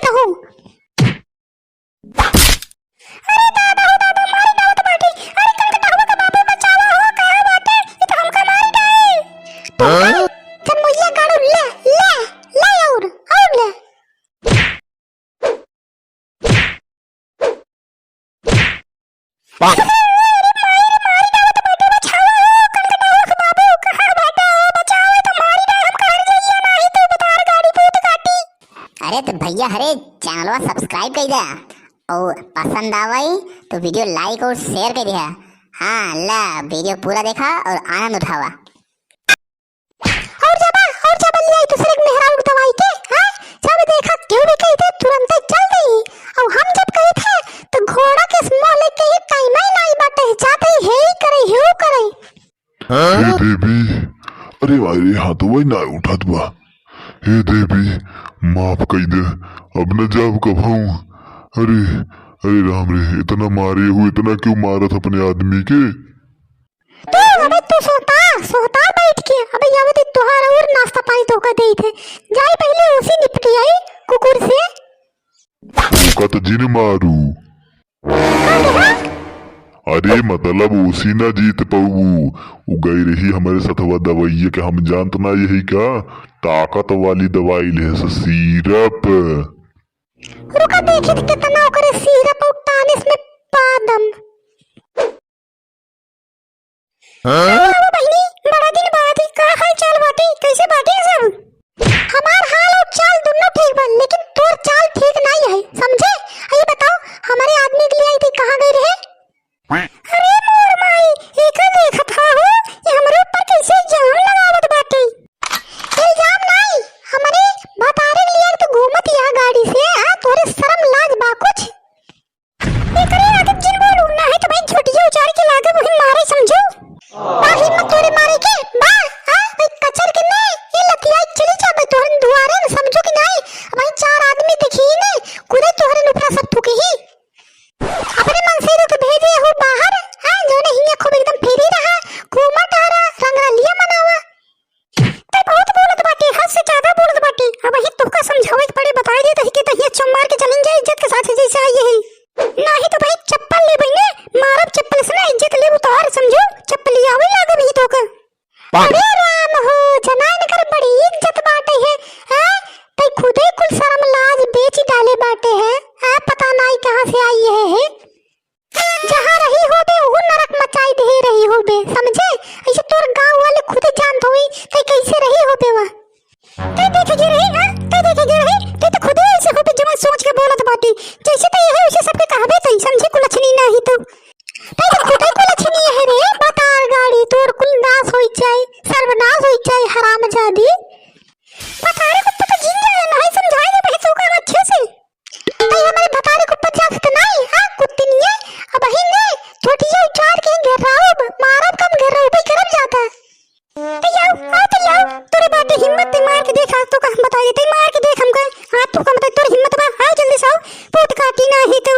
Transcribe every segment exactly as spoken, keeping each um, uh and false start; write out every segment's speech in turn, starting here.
तो हूँ। अरे दादा हो दादा, मारी डालत बाटे। अरे कनकटहुआ के बाबू बचावा हो, कहाँ बाटे? ये तो हमका मारी डाले। हाँ? चनमोइया गाड़ू ले, ले, ले और, और ले। अरे माई रे, मारी डालत बाटे, बचावा हो, कनकटहुआ के बाबू, कहाँ बाटे हो? बचावा, ये तो मारी डाले, हमका हर जइया नाही तो बतार गाड़ी भूत काटी। अरे तो भइया, हरे चैनलवा subscribe कइ द्या। और पसंद आवइ तो video like और share कइ दिहा। हाँ, ला video पूरा देखा और आनंद उठावा। और जाबा, और जाबा ले आई दूसरे के मेहरारू के दवाई के, हाँ? जब देखा केहू भी कही थे तुरंत चल देई। और हम जब कही थे तो घोड़ा के मुँह लेके ही time ही नाही बाटे, जाते ही हे ही करे, हे करे। हे देवी, अरे मारे हाथवा ना उठत बा। हे देवी, माफ कई दे, अब न जाब कबहूँ। अरे, अरे राम रे, इतना मारे हो, इतना क्यों मारत अपने आदमी के? तू, अबे तू सोता, सोता बैठ के, अबे ये अवधि तोहार और नाश्ता पानी तोहका देई थे। जाई पहले उसी निपटी आई कुकुर से। ओका त जिन मारू। का कहा? अरे मतलब ओसी ना जीत पउबू, उ गई रही हमरे सथवा दवाइये के, हम जानत ना यही का ताकत वाली दवाई ले से syrup। रुका देखी त कितना ओकरे syrup और tonic में पादम। हाँ? अरे बहिनी, बड़ा दिन बाद, का हाल चाल बाटे? कैसे बाटे सब? हमार हाल और चाल दुनो ठीक बा, लेकिन तोर चाल ठीक नाई है, समझे? ये बताओ, हमरे आदमी के लिए आई थी, कहाँ गई रहे? अरे मोर माई, एका देखत हा हो, ये हमरे ऊपर कैसे इल्जाम लगावत बाटे? इल्जाम नाई, हमरे भतारे के लिए तो घूमत यहाँ गाड़ी से, हाँ, तोरे शर्म लाज बा कुछ? एकरे आगे जिन बोलू, नाही तो भाई झोटिया उचार के लागे वही मारे, समझो। बा हिम्मत तोरे मारे के, बा, आ, भाई कचर के ने, ये लतिया चली जा भाई तोहरे दुआरे न, समझो कि नाही? भाई चार आदमी देखी ने, खुदे तोहरे ऊपर सब थूके ही। अपने मन से तो भेजे हो बाहर, हाँ, जो नहीं है खूब एकदम फिरी रहा, घूमा टहरा, रंगरलिया मनावा। ते बहुत बोलत बाटे, हद से ज्यादा बोलत बाटे। अबही तोहका समझावे के पड़े, बताई दे दही के दहिया चुम मार के चलिन जाए इज्जत के साथ जैसे आई है। नाही तो भाई चप्पल लेबे ने, मारब चप्पल से ना इज्जत लेबू तोहार समझो, चप्पल आवे लागे भी तोहका। अरे राम हो, जनाइन कर बड़ी इज्जत बाटे है, हैं? ते खुदे कुल शर्म लाज बेच डाले बाटे है, हैं? पता नाही कहाँ से आई है, है? जहाँ रही होबे, उहू नरक मचाई दे रही होबे, समझे? ऐसे तोर गाँव वाले खुदे जानत होई, ते कैसे रही होबे वहाँ। ते देखे गे रही, हाँ? ते देखे गे रही, ते तो खुदे ऐसे होबे, जवन सोच के बोलत बाटी। जैसे ते यही, वैसे सबके कहबे तई, समझे? कुलछनी नाही तो। ते तो खुदे कुलछनी है रे, बतार गाड़ी, तोर कुल नाश होई जाए, सर्वनाश होई जाए, हरामजादी। बतारे कुत्ता तो जिन जाए, नाही समझाए दे बहे तो का अच्छे से। तई हमरे भतारे को पचास के नाई, हाँ, कुत्ती नहीं है। अबही ने छोटिया उचार के घेराउब, मारब कम घेराउब, भाई करब जाता। तई आओ, आओ, तई आओ, तोरे बाटे हिम्मत, तई मार के देख, आज तो का हम बताई, तई मार के देख हमका, हाँ, तू का बताई, तोर हिम्मत बा, आओ जल्दी से आओ, पूत काटी नाही तो।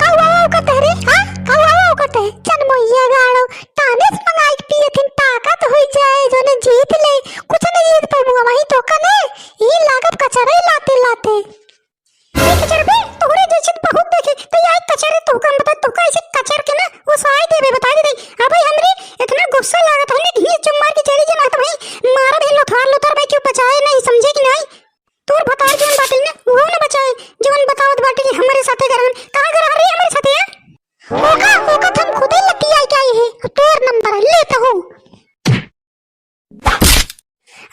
कौआ करते रे, हाँ, कौआ करते, चनमोइया गाड़ो, tonic मंगाई के पिए थिन, ताकत होई जाए, जोने जीत ले, कुछ नहीं जीत पाबू, वही तो कने, ई लागत कचरे लाते लाते। देख चढ़बे, तोहरे जैसे बहुत देखे, तो यार कचर है, तोहका हम बता, तोहका ऐसे कचर के ना, वो साय देबे, बता दे दे। अब भाई हमरे इतना गुस्सा लागत है ना, धीरे चुम मार के चली जाना, तो भाई मारा भी लोथार लोथार भाई क्यों बचाए नहीं, समझे कि नहीं? तोर भतार जौन बाटे ना, वो ना बचाए, जौन बतावत बाटे कि हमरे साथे करन, कहाँ करा रे हमरे साथे है? ओका, ओका तो हम खुदे लतिया के आई है, तोर नंबर लेता हूँ।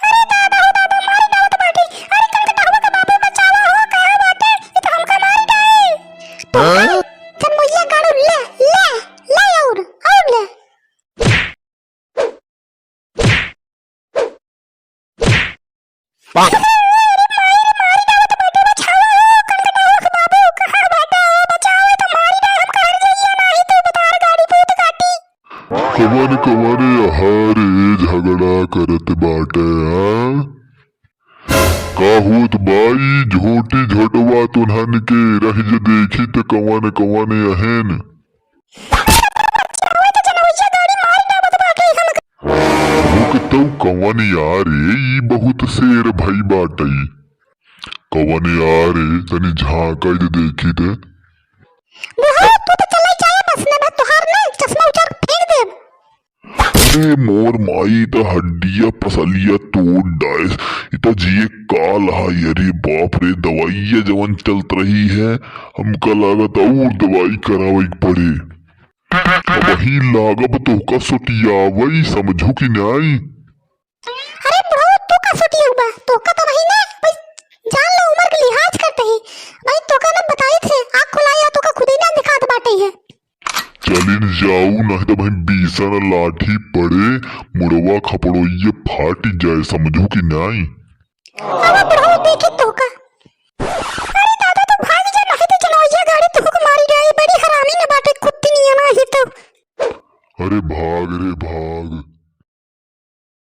अरे दादा हो दादा, मारी डालत बाटे। अरे कनकटहुआ के बाबू बचावा हो, कहाँ बाटे? ये तो हमका मारी डाले। तो हाँ? चनमोइया गाड़ू ले, ले, ले और, और ले। अरे माई रे, मारी डालत बाटे, बचावा हो, कनकटहुआ के बाबू, कहाँ बाटे? बचावा, ये तो मारी डाले, हमका हर जइया नाही तो बतार गाड़ी भूत काटी। कवन कवन यहाँ रे झगड़ा करत बाटे, हाँ? का होत बा ई झोटी झोटवा तोन्हन के, रहि जे देखी त कवन कवन अहेन। रुक तौ कवन यार, ई बहुत शेर भई बाटई। कवन यार है, तनी झांका ही दे देखी ते। बुढ़ऊ, तू तो चला ही जाए बस, ना मैं तोहार ना चश्मा उतार फेंक देब। अरे मोर माई, त हड्डिया पसलिया तोड़ डाइस। इ त जिए काल है। अरे बाप रे, दवाइया जवन चलत रही है, हमका लागत और दवाई करावे के पड़े। अबही लागब तोहका सोटियावई, समझू कि नाई? अरे बुढ़ऊ, तू का सोटियउबा? तोहका तो वही ना, बस जान लो उम्र के लिहाज करते ही। भाई तोहका ना बताई थे, आँख खुलाई आ तोहका खुदे ना दिखात बाटे है। चलिन जाऊ, नहीं तो भाई बीसन लाठी पड़े, मुड़वा खपड़ोइये फाट जाए, समझू कि नाई? अब बुढ़ऊ देखी तोहका। अरे दादा, तू भाग जा, नहीं तो चुनौजिया गाड़ी तुहू को मारी जाई। बड़ी हरामी न बाटे, कुत्ती नियन ही तो। अरे भाग रे भाग,